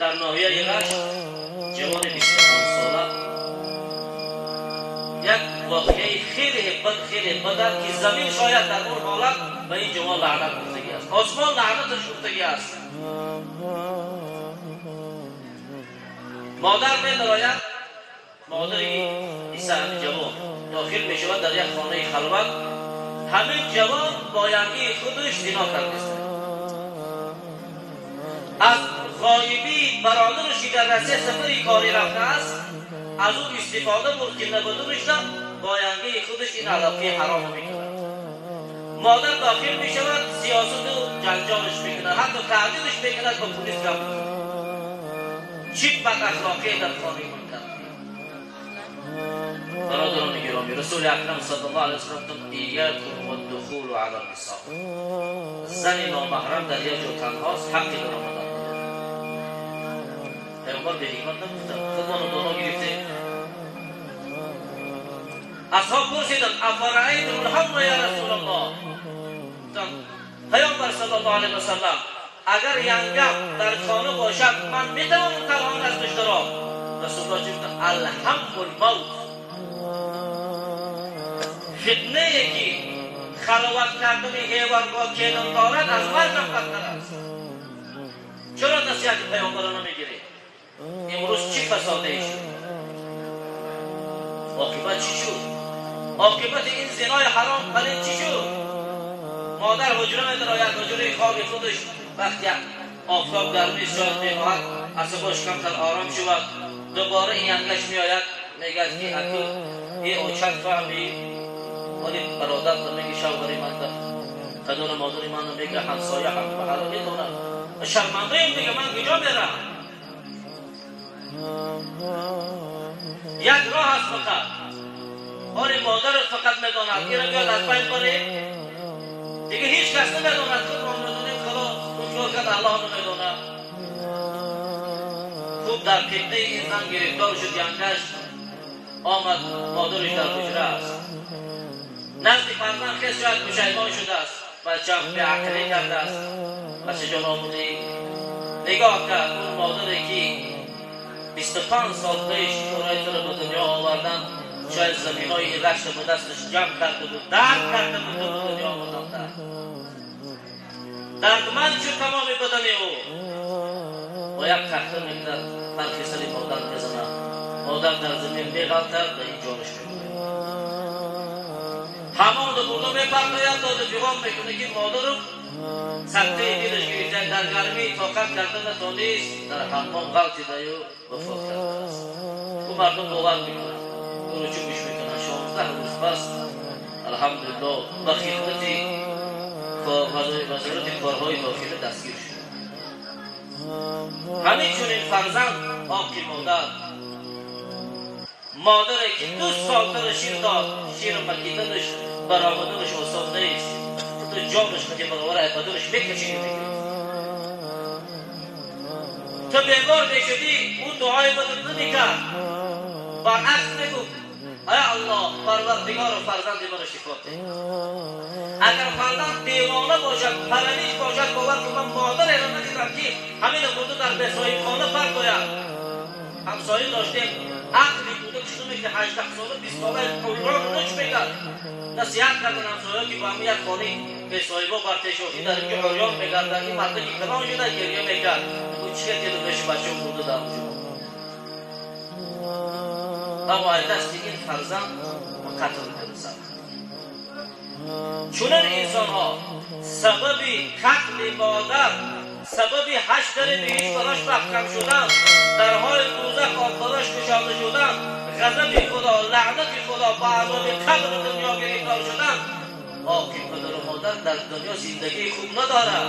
Дар ноҳияи Рашт ҷавони 25 сола як воқеаи хеле бад, хеле бад аст, ки замин шояд дар он ҳолат ба ин ҷавон лаънат гуфтагӣ аст, осмон лаънаташ гуфтагӣ аст. Модар медарояд, модари исаҳами ҷавон дохил мешавад дар як хонаи халват. Ҳамин ҷавон бо янгии худаш зино кардааст. Аз ғоибии бародараш ки дар Россия сафари корӣ рафтааст, аз ӯ истифода бурд ки набудунашда бо янгии худаш ин алоқаи ҳаромро мекунад. Модар дохил мешавад, сиёсату ҷанҷолаш мекунад, ҳатто таҳдидаш мекунад, ба пулис гап мекунад. Чӣ бадахлоқие дар хонаи ман кард? Бародарони гиромӣ, Расули Акрам саллаллоҳу алайҳи васаллам гуфтанд: иякум ваддухулу ала нисо. Зани номаҳрам дар як ҷо танҳост, ҳаққи даромадан надорад. Пайғамбар беҳикмат нагуфтанд, худмону доно гирифтем. Асҳоб пурсиданд: афараайтум лҳамра я Расулаллоҳ? Гуфтанд: Пайғамбар саллаллоҳу алайҳи васаллам, агар янгам дар хона бошад, ман метавонам танҳо наздаш даром? Расулуллоҳ чӣ гуфтанд? Алҳаммул мавт. Фитнае ки халват кардани ҳевар бо келин дорад, аз маргам бадтар аст. Чаро насиҳати паёмбаро намегиред? Имрӯз чӣ фасодае шуд? Оқибат чӣ шуд? Оқибати ин зинои ҳаром палид чӣ шуд? Модар ҳуҷра медарояд, ҳуҷраи хоби худаш, вақти офтоб гармӣ шояд мехоҳад асабош камтар ором шавад. Дубора ин янгаш меояд, мегӯяд ки аку е очат фаҳми, вале бародар меги шавҳари ман падару модари ман мега ҳамсоя ҳам маҳалла медонад, шармандаем дига, ман куҷо мерам? Як роҳ аст фақат, оре модарат фақат медонад, ира биёд аз байн барем, дига ҳеҷ кас намедонад, худро медонем, халос, худро кард Аллоҳ намедонад. Хуб дар фитнаи ин зан гирифтор шуд, янгаш омад, модараш дар ҳуҷра аст. Назди фарзанд хес шояд пушаймон шудааст, бачаам беақлӣ кардааст, бачаҷон омудӣ. Нигоҳ кард, он модаре ки 25 сол пеш ӯро туро ба дунё овардан, шояд заминои ин рашта ба дасташ ҷамъ карда буд, дард карда буд, то ба дунё омадан дардманд шуд тамоми бадани ӯ. Бо як тахта мекунад, фарқи сари модар мезанад, модар дар замин меғалтад ва ин ҷонаш мекунад. Ҳамон бурда мепартояд, доду фиғон мекунад ки модару сактаи дилаш гирифта, дар гармӣ тоқат карда натонист, дар ҳаммом ғалтидаю вафот кардааст. Ӯ мардум бовар мекунад, ӯро чӯбиш мекунанд. 16 рӯз пас алҳамдулиллоҳ ба хидмати вазорати корҳои дохилӣ дастгир шуд. Ҳамин чунин фарзанд ҳаққи модар, модаре ки 2 сол тара шир дод, шир макиданаш баромаданаш осон нест, ту ҷонаш қати баровар баданаш мекашиди мегирифт. Ту бемор мешудӣ, ӯ дуои бадат намекард, баръакс мегуфт: ай Аллоҳ, Парвардигоро, фарзанди маро шифо деҳ. Агар фарзанд девона бошад, паралич бошад, бовар кун, ман модареро надидам ки ҳамина бурда дар бесоҳибхона партояд. Ҳамсоя доштем, ақли кӯдак шуд ки 18 сола, 20 сола қуррон нуч мекард. Насиҳат кардан ҳамсоя ки бо ҳамин як хонаи бесоҳибо бар пешофӣ дар инҷо урён мегардад, ин марда ки калон шуда гирья мекард. Ӯ чӣ кардед пеши бачаҳо бурда дар онҷо? Аммо аз дасти ин фарзанд ба қатл мерасад. Чунин инсонҳо сабаби қатли модар, сабаби ҳашт дари биҳишт барош маҳкам шудан, дарҳои дӯзах барош кушода шудан, ғазаби Худо, лаънати Худо, ба азоби қабри дунё гирифтор шудан, оки падару модар дар дунё зиндагии хуб надорад.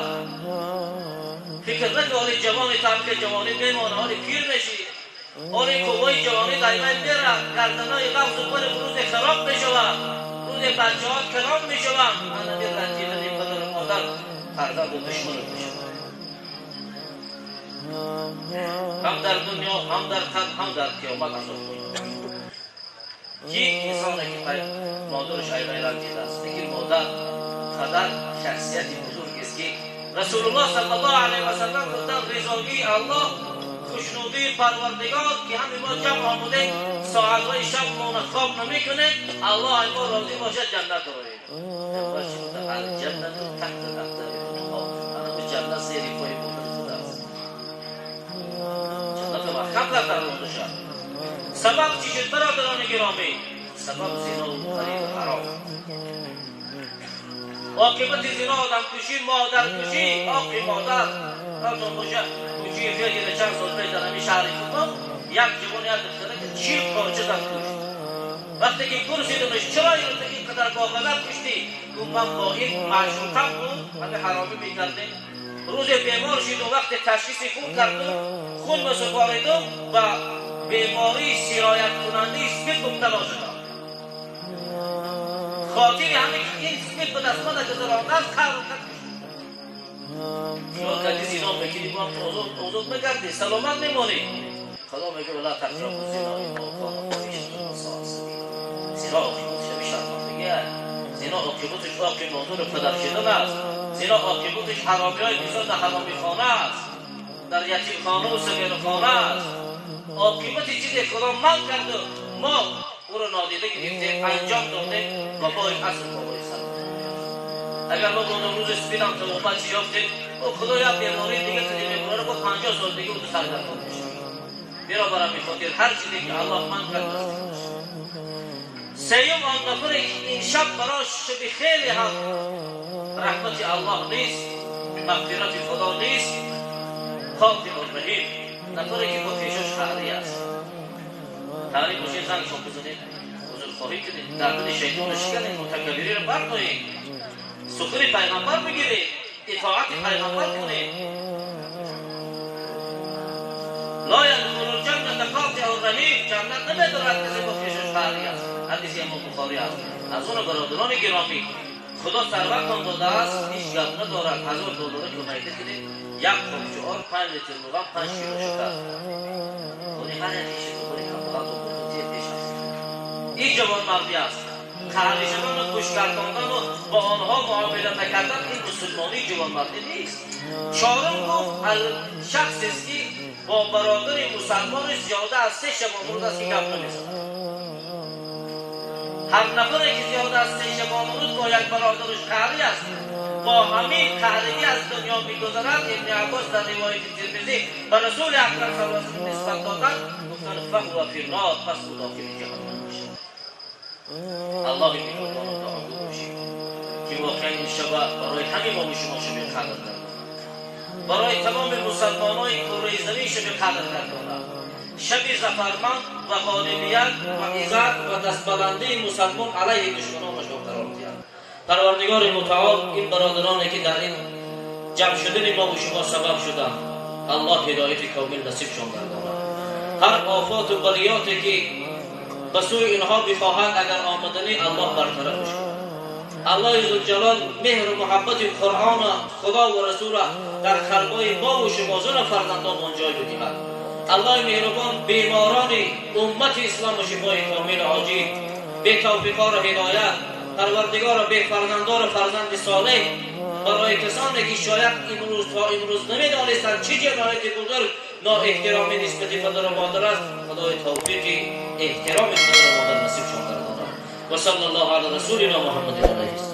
Фикр накун ҳоли ҷавони тамки ҷавонӣ мемонад, ҳоли пир мешӣ, ҳоли қувваи ҷавонӣ дар байн меравад, гарданои ғавзу бари рӯзе хароб мешавад, рӯзе бачаҳо калон мешаванд. Ана ранҷидани падару модар фарзанду душманат мешавад, ҳам дар дунё, ҳам дар қабр, ҳам дар қиёмат азоб хоҳад. Ки инсоне ки модараш айбай ранҷидааст, лекин модар қадар шахсияти бузургест ки Расулуллоҳ саллаллоҳу алайҳи васаллам гуфтанд: ризогии Аллоҳ хушнудии Парвардигор ки ҳами мо ҷамъ омудем, соатҳои шаб мона хоб намекунем, Аллоҳ мо розӣ бошад, ҷаннат дороем. Алҷаннату таҳта ақтами уммаҳот. Ана ҷаннат зери пои модари худ аст. Ҷаннатро маҳкам кардан бошад. Сабаб чӣ шуд, бародарони гиромӣ? Сабаб зино ва фариб ҳаром. Оқибати зино одамкушӣ, модаркушӣ, оқи модар. Ратон боша, кӯчаи феълида чанд сол пеш дар ҳамин шаҳри худмон як ҷавон як духтара ки 40 порча зан кушт. Вақте ки пурсидумаш, чаро ин қадар бо ғазаб куштӣ? Гуфт, ман бо ин маъшуқам буд, ҳамин ҳаромӣ мекардем. Рӯзе бемор шиду, вақте ташхиси хун карду, хун месупориду, ба бемории сирояткунандаи спид мубтало шудам. Хотири ҳамин ин спид ба даст ман гузарондааст, қаҳру кард. Хиёл кардӣ зино мекунӣ, бо озод мегардӣ, саломат мемонӣ. Худо мегӯяд: ла тақрабу зино иннаҳу кона фоҳишатан ва соа сабила. Зино оқибаташ ҳамин шармандагӣ аст. Зино оқибаташ оқи модару падар шудан аст. Зино оқибаташ ҳаромиҳои бисёр дар ҳаромихона аст, дар ятимхона ва сагирхона аст. Оқибати чизе Худо манъ карду мо ӯро нодида гирифтем, анҷом додем, вабои аср болои сар. Агар мо бо рӯзи спидам тавбат чӣ ёфтем, о Худо як бемории дига кади мебурара, бо 50 сол дига ӯ саргардон мешавад. Бинобар ин хотир ҳар чизе ки Аллоҳ манъ кард, наздик бошад. Сеюм, он нафаре ки ин шаб барош шаби хеле ҳам раҳмати Аллоҳ нест, мағфирати Худо нест, қотиъу раҳим, нафаре ки бо хешош қаҳрӣ аст. Қаҳрӣ бошед, зангшон бизанед, узрхоҳӣ кунед, гардани шайтонро шиканед, мутакаббириро бардоред, сухани пайғамбар бигиред, итоати пайғамбар кунед. Ла ядхулул ҷанната қотиъу раҳим, ҷаннат намедорад касе бо хешош қаҳрӣ аст. Ҳадиси имом Бухорӣ аст. Аз он бародарони гиромӣ, Худо сарватон додааст, ҳеҷ гап надорад, 1000 доллара кӯмайта кунед, як қопчи ор, 5 литр равған, 5 кило шакар. Худи ҳар як хеши худи камбағалтон пеш аст. Ин ҷавонмардӣ аст. Қаҳрӣ шудану гӯшгардондану бо онҳо муомила накардан ин мусулмонии ҷавонмардӣ нест. Чорум гуфт, шахсест ки бо бародари мусалмонаш зиёда аз 3 шабонрӯз аст ки гап намезанад. Ҳар нафаре ки зиёда аз 3 шабонрӯз бо як бародараш қаҳрӣ аст, бо ҳамин қаҳригӣ аз дунё мегузарад. Ибни Аббос дар ривояти Тирмизӣ ба Расули Акрам саллаллоҳу алайҳи васаллам нисбат доданд, гуфтанд: фаҳува фи нор, пас ӯ дохили ҷаҳаннам мешавад. Аллоҳи меҳрубоно дуогӯ бошед ки воқеан ин шаба барои ҳамин мо шумо шаби қадр гардонад, барои тамоми мусалмонои кураи замин шаби қадр гардонад, шаби зафарманд ва ғолибият ва иззат ва дастбаландии мусалмон алайҳи душманонашон қарор диҳад. Парвардигори мутаол ин бародароне ки дар ин ҷамъ шудани мо ва шумо сабаб шуданд, Аллоҳ ҳидояти комил насибшон гардонад. Ҳар офоту балиёте ки ба сӯи инҳо бихоҳад, агар омаданӣ, Аллоҳ бартарафш кунад. Аллоҳи зулҷалол меҳру муҳаббати Қуръона, Худо ва Расула дар қалбҳои мо ва шумо зуна фарзандонмон ҷой бидиҳад. Аллоҳи меҳрубон беморони уммати ислому шифои комилу оҷил, бетавфиқоро ҳидоят, Парвардигоро бефарзандоро фарзанди солеҳ, барои касоне ки шояд имрӯз то имрӯз намедонистанд чӣ ҷинояти бузург ноэҳтиромӣ нисбати падару модар аст, Худои тавфиқи эҳтироми падару модар насибшон гардонад. Ва саллаллоҳу ала расулина Муҳаммадин алайҳи.